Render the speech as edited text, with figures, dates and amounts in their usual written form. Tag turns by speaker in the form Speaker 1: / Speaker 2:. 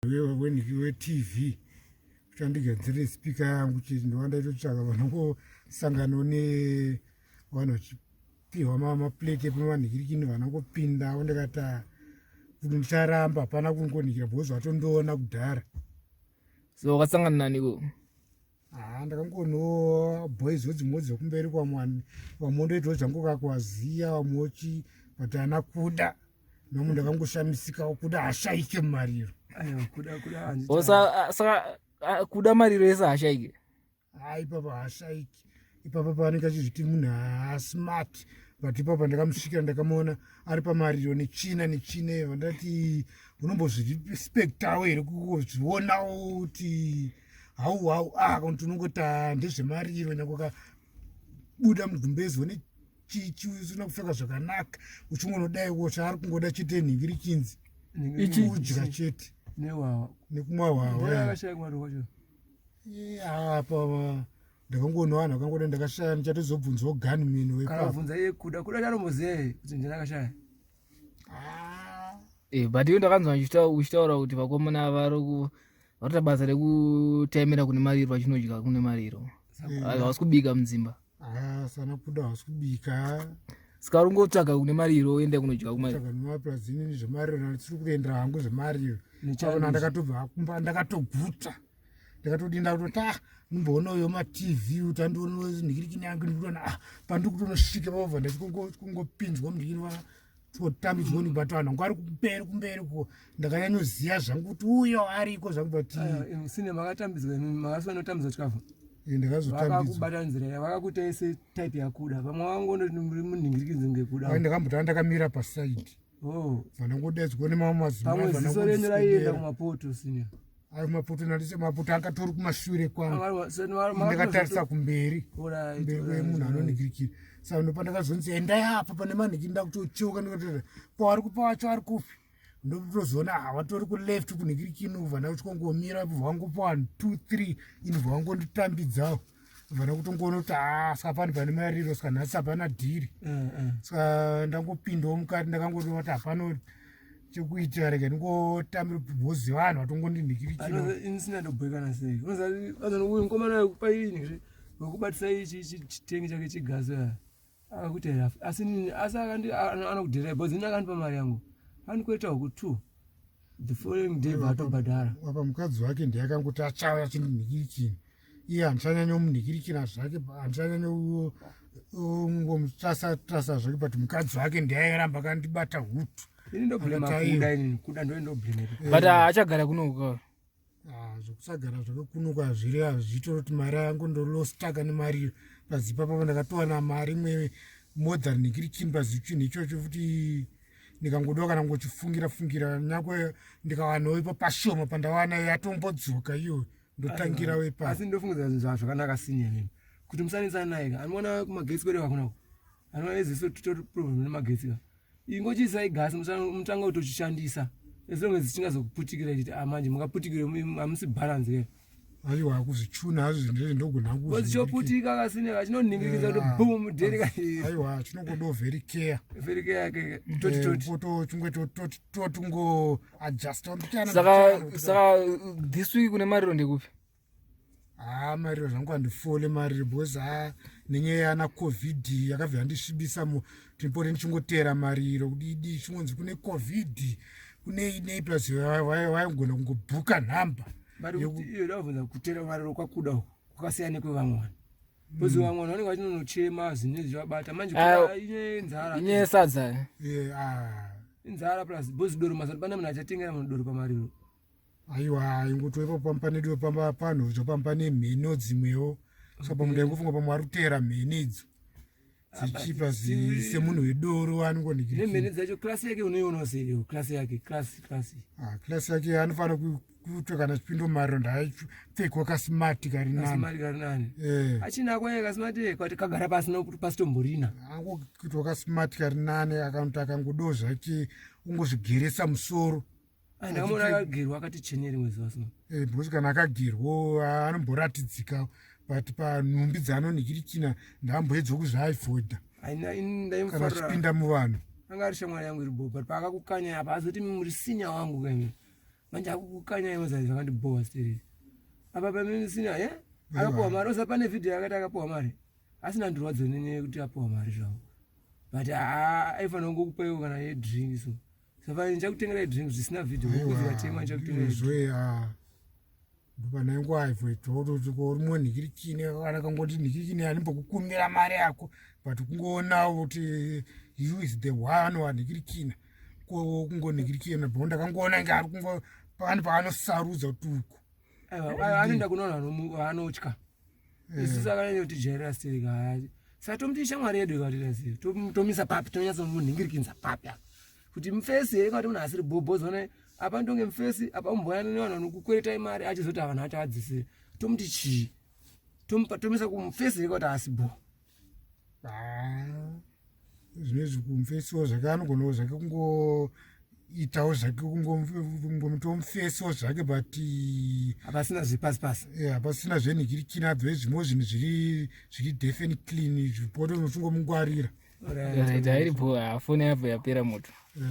Speaker 1: weTV kuti andigadzirire speaker yangu chete. Ndova ndaitotsvaka vanongosanganawo nevanhu vachipiwa maplate epamanhikirikini, vanongopindawo. Ndikati, "Ah, kuti ndicharamba, hapana kungonikira because vatondiona kudhara."
Speaker 2: So wakasangana naniko?
Speaker 1: Ha, ndakangonowo boys dzimwe dzekumberi kwamwani, vamwe ndoitawo zvangu kakuvaziya, vamwe uchi, but haana kuda nomwe. Ndakangoshamisikawo kuda hashaike mumariro.
Speaker 3: Aiwa, kuda kuda.
Speaker 2: O, saka kuda mariro ese hashaike?
Speaker 1: Ha, ipapa hashaiki. Ipapa paanenge achizviti munhu haasmart, but ipapa ndakamusvikira, ndakamuona ari pamariro nechina nechina. Iva ndati unombozvirespektawo here, kuzvionawo kuti hau hau, ah, kuti unongoti, ah, ndezvemariro, nyange ukabuda mugumbezi une chichi usina kupfeka zvakanaka, uchingonodaiwo chaari kungoda chete nhingiri chinzi kudya chete.
Speaker 3: Nehwawa.
Speaker 1: Nekumwa hwawa.
Speaker 3: Akashaya kumariro kwacho.
Speaker 1: Apa ndakangoona vanhu vakangoda, ndakashaya, ndichatozobvunzawo gunman
Speaker 3: Kana
Speaker 1: wepapo.
Speaker 3: Bvunza iye kuda, kuda chanomboziva kuti ndini akashaya.
Speaker 2: But iwe ndakanzwa uchitaura kuti vakomana vari varikuita basa rekutaimira kune mariro, vachinodya kune mariro, havasi kubika mudzimba.
Speaker 1: Ah, sana kuda hausi kubika.
Speaker 2: Saka uri kungotsvaga kune mariro, oenda kunodya kumariro.
Speaker 1: Tsvaga nemapurasini zvemariro, ndisiri kuendera hangu zvemariro.
Speaker 3: Nechallenge.
Speaker 1: Aona ndakatobva kumba ndakatoguta, ndakatodi ndakutoti, ah, ndimboonawo maTV kuti andionewo nhikirikini yangu. Ndikutoona, ah, pandiri kutonosvika pavabva ndachikungopinzwa mundikini totambidzwa ni, but vanhu vangu ari kumberi kumberi ko, ndakanyanyoziva zvangu kuti uyo ariko zvangu, but
Speaker 3: Sine makatambidzwa, makasinotambidzwa chikafu?
Speaker 1: Ndakazotambidzwa.
Speaker 3: Vakakubatanidzira, vakakuita ese type yakuda, vamwe vangondoti muri munhingirikinzi ngekuda.
Speaker 1: Ai, ndakambotanga ndakamira pasaidi.
Speaker 3: Oh.
Speaker 1: Vanangodaidzwa nemamwe madzimai.
Speaker 3: Pamwe ziso renyu raienda kumapoto, sine.
Speaker 1: Ayo mapoto nandise mapoto angatori kumashure kwangu, ndakatarisa kumberi, kumberi kwemunhu anonhikirikira. Saka ndopandakazonzi endai apa pane manhikiri, ndakutocheuka, ndikatoti paari kupa wacho ari kupi? Ndotozoona havatori kuleft kunhikirikini, ubva ndakuchikongomira, bva vangopa 1 2 3, inobva vangonditambidzawo, bva ndakutongoona kuti ha, saka pani pane mariro, saka nhasi hapana dhiri. Saka ndangopindawo mukati, ndakangoti hapano chekuita, rega ndingotambira bhozi, vanhu vatongondinhikirikira.
Speaker 3: Inisina ndobhekana sei, uyu mukomana paini wekubatisa ichi chitengi chake chegasi akakuita here? Asi nini, asi anokudherai because ini akandipa mari yangu, andikwereta huku two the following day, bva atobhadhara.
Speaker 1: Apa mukadzi wake ndiye akangoti achauya achindinhikirikini, iye handichanyanyomunhikirikina zvake, handichanyanyomutrasa trasa zvake, but mukadzi wake ndiye airamba akandibata hutu.
Speaker 3: Ini ndoblema
Speaker 1: Akati
Speaker 3: kuda, inini kuda ndo ndoblema.
Speaker 2: But achagara kunoku?
Speaker 1: Ah, zvokusagara zvake kuno kwazviri hazvitori kuti mari yangu ndolostaka nemari pazipa papo. Ndakatowana mari imwe more than nhikirikini pazichinhu ichocho futi, ndikangodawo kana kungochifungira fungira, nyangwe ndikawanawo ipo pashoma pandawana yatombodzoka iyo, ndotangirawo ipapo.
Speaker 3: Asi ndofungidza zvinhu zvakanaka, senior, mimi kuti musanetsana naye ka. Anoona kumagetsi kwedu kakunako, anoona iziso titori problem nemagetsi ka. Ingochiisai gasi, mutanga kutochishandisa as long as chingazokuputikira ichiti, ah, manje mukaputikire hamusi balance ke.
Speaker 1: Aiwa, kuzvichuna hazvo zvinhu ndogona.
Speaker 3: Because choputika kasine kachinoningirikidza kuti boom dheri ka.
Speaker 1: Aiwa, chinongodawo very care.
Speaker 3: Very care yake, toti toti.
Speaker 1: Totingo adjusta.
Speaker 2: Saka this week kune mariro ndekupi?
Speaker 1: Ha, mariro zvangu handifole mariro because, ha, nenyaya yana COVID yakabva yandisvibisa, tipote ndichingoteera mariro kudidi, chingonzi kune COVID, kune inei, plus vaigona kungobhuka nhamba.
Speaker 3: But iyo ndabvunza, kutera mariro kwakuda uku kwakasiyana nekwevamwe vanhu, because vamwe vanhu vanenge vachinonochema zvinhu zvichivabata manje.
Speaker 2: Ah,
Speaker 3: kuda ine nzara.
Speaker 2: Inyaya yesadza.
Speaker 1: Ah,
Speaker 3: inzara plus because doro mazano, pane munhu achatengera munhu doro pamariro?
Speaker 1: Aiwa, ingotoipa pamba nedu pamba panhu pamba nemheno dzimwewo, saka pamwe ndaingofunga pamwe ari kuteera mhene idzo dzichipa semunhu wedoro anongonhikirikira.
Speaker 3: Nemhene dzacho, klasi yake unoionawo sei iyo klasi yake, klasi klasi?
Speaker 1: Ah, klasi yake anofanira kuto kana chipindo mariro ndaipfekwa kasimati kari nani.
Speaker 3: Kasimati kari nani.
Speaker 1: Eh.
Speaker 3: Achinako ye kasimati kwati kagara pasi nokuti pasitomborina.
Speaker 1: Angokuitwa kasimati kari nani, akanoti akangodo zvake ungozvigeresa musoro.
Speaker 3: Ndakamuona akagerwa akati chene rimwe zuva so.
Speaker 1: Eh, because kana akagerwo anomboratidzika, but panhumbi dzaanonhikirikina ndamboedza kuzviaifodha
Speaker 3: Aina ini
Speaker 1: kana
Speaker 3: ndaimufarira.
Speaker 1: achipinda muvanhu.
Speaker 3: Anga ari shamwari yangu iri bo, but paakakukanya apa azoti muri senior wangu kaimi. Manje akukukanya iwe zai zvakandibhowa stereki. Apa pamene ye akapuwa mari osa pane video yakati akapuwa mari. Asina ndirwadzo nene kuti apuwa mari zvavo. But aifanira kungokupa iwo kana yedrink so. Saka ndichakutengera drink zvisina video kuti vatema ndichakutengera.
Speaker 1: Zve ah. Ndopana nguva aivoitoti uri munhikirikini kana kangoti nhikirikini animbokukumbira mari yako but kungoonawo kuti you is the one wanhikirikina kungonhikirikina bo ndakangoona inge ari kungo pane paanosarudza kuti uku
Speaker 3: aiwa anoenda kuno vanhu vaanotya eh. isu saka tijairira stereka saka tomuti shamwari yedu ikatiraziva tomisa papi tonyatsomunhingirikinza papi apa kuti mufesi here kana kuti munhu asiri bhobho zone apa ndonge mufesi apa umboyana nevanhu vanokukweretai mari achizoti vanhu acho adzisire tomuti chii tomisa kumufesi here kuti asi bho
Speaker 1: ah, zvinezvi kumufesiwo zvake anogonawo zvake kungoitawo zvake kungomutiwo mufesiwo zvake but
Speaker 3: hapasina zvepasi pasi
Speaker 1: eh, hapasina zvenhikirikina zvezvimwe zvinhu zviri zviri def and clean zvipoto unotongomungwarira
Speaker 2: Right, hairipo, foni yabva yapera moto.
Speaker 1: Eh.